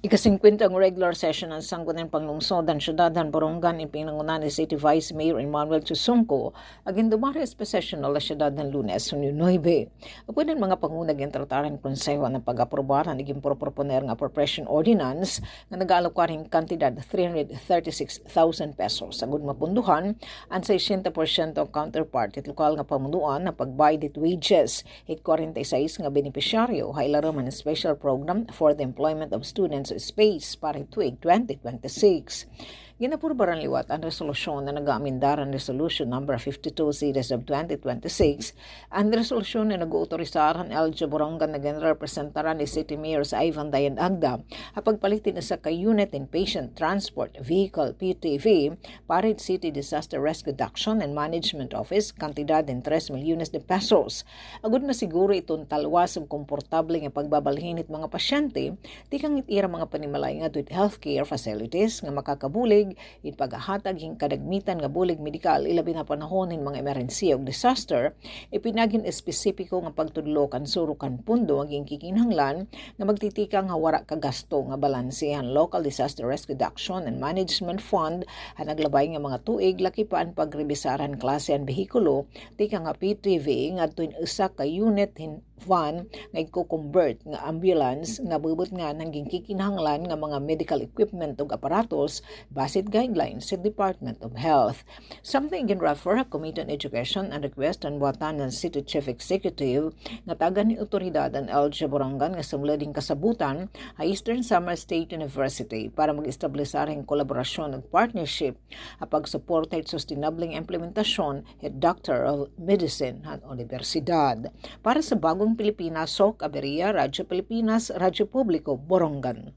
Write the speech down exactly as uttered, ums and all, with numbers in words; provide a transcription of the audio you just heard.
Ika-singkwenta nga regular session han Sangguniang Panglungsod han Syudad han Borongan ipinanguna ni City Vice Mayor Emmanuel Chusungco, a gindumara ha special session han syudad han Lunes, Hunyo nuebe. Upod han mga panguna, gintratar han konseho an pag-aprobar han iginproproponer nga appropriation ordinance nga nag-aalokar hin kantidad three hundred thirty-six thousand pesos agod mapundohan an sesenta porsyento counterpart hit lokal nga pamunuan nga pagbayad hit wages hit kwarenta y seis nga benepisyaryo ha ilarom han Special Program for the Employment of Students, SPES, para hit tuig twenty twenty-six. Ginaprobaran liwat an resolusyon nga nag-aamendar han Resolution Number fifty-two Series of twenty twenty-six, an resolusyon nga nag-ootorisar han L G U Borongan nga ginrepresentar ni City Mayor Ivan Dayan Agda ha pagpalit hin usa ka unit hin Patient Transport Vehicle, P T V, para hit City Disaster Risk Reduction and Management Office, kantidad hin tres milyones de pesos. Agod masiguro iton talwas ug komportable nga pagbabalhin hit mga pasyente tikang hit ira mga panimalay ngadto hit healthcare facilities nga makakabulig hit paghahatag hin kadagmitan nga bulig medikal, ilabi na panahon hin mga emerhensiya ug disaster, ipinagin espesipiko nga pagtudlo kan surok han pondo nga ginkikinahanglan nga magtitikang ha wara kagasto nga balanse han Local Disaster Risk Reduction and Management Fund ha naglabay nga mga tuig, lakip pa an pagrebisar han klase han behikulo tikang ha P T V ngadto hin usa ka unit hin van nga igko-convert nga ambulance nga bubutngan han ginkikinahanglan nga mga medical equipment ug aparatos base hit guidelines hit Department of Health. Samtang iginrefer ha Committee on Education an request han buhatan han City Chief Executive nga tagan hin awtoridad an L G U Borongan nga sumulod hin kasabotan ha Eastern Samar State University para mag-establisar hin kolaborasyon ug partnership ha pagsuporta hit sustenable nga implementasyon hit Doctor of Medicine han unibersidad. Para sa Bagong Pilipinas, Sok Aberia, Radyo Pilipinas, Radyo Publiko, Borongan.